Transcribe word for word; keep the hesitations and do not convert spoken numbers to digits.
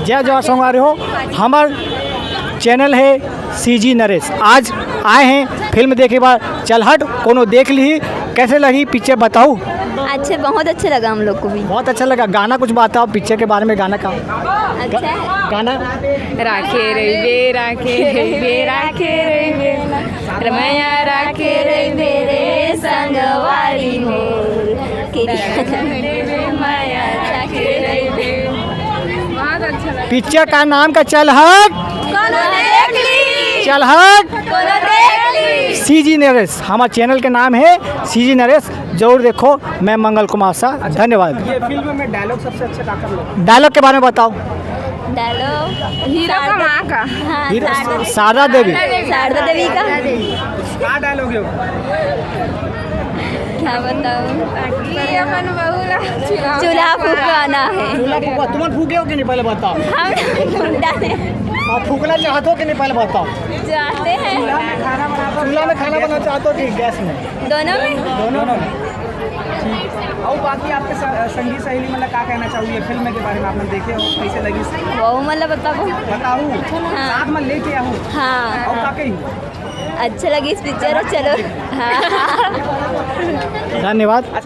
जय जोहार संगवारी हो, हमर चैनल हे सीजी नरेश। आज आए हैं फिल्म देखे बर चल हट, कोनो देख ली, कैसे लगी पिक्चर बताओ। अच्छे, बहुत अच्छा लगा हम लोग को भी। बहुत अच्छा लगा। गाना कुछ बताओ पिक्चर के बारे में, गाना का अच्छा है। गाना। राखे रहिबे, राखे रहिबे, राखे रहिबे, रमैया राखे रहिबे रे संगवारी मोर। किरिया रहिबे, माया राखे रहिबे। बहुत अच्छा लगा। पिक्चर का नाम का चल हट, कोनो देख ली, चल हट। कोनो देख ली। सीजी नरेश, हमारे चैनल के नाम है सीजी नरेश, जरूर देखो। मैं मंगल कुमार शाह, धन्यवाद। ये फिल्म में डायलॉग सबसे अच्छा काकर लगा? डायलॉग के बारे में बताओ। डायलॉग हीरो का माँ का। हाँ, हीरो शारदा शारदा देवी। शारदा देवी का। का डायलॉग है वो? क्या बताऊँ? ये अपन बहू ला चुनाव चूल्हा फुकवाना है। चूल्हा फूका, तुम फूके हो कि नहीं, पहले बताओ। हम गुंडा है। आप फूकना चाहते हो कि नहीं, पहले बताओ। जाते हैं। चूल्हा में खाना बनाना चाहते हो कि गैस में? दोनों में। दोनों में। और बाकी आपके स- संगी सहेली मतलब क्या कहना चाहूँगी फिल्म के बारे में? आपने देखे हो, कैसे लगी? वो मतलब बताओ। बताऊँ? हाँ। साथ में लेके आऊँ? हाँ, और काके ही? अच्छा लगी इस पिक्चर। चलो। हाँ। धन्यवाद।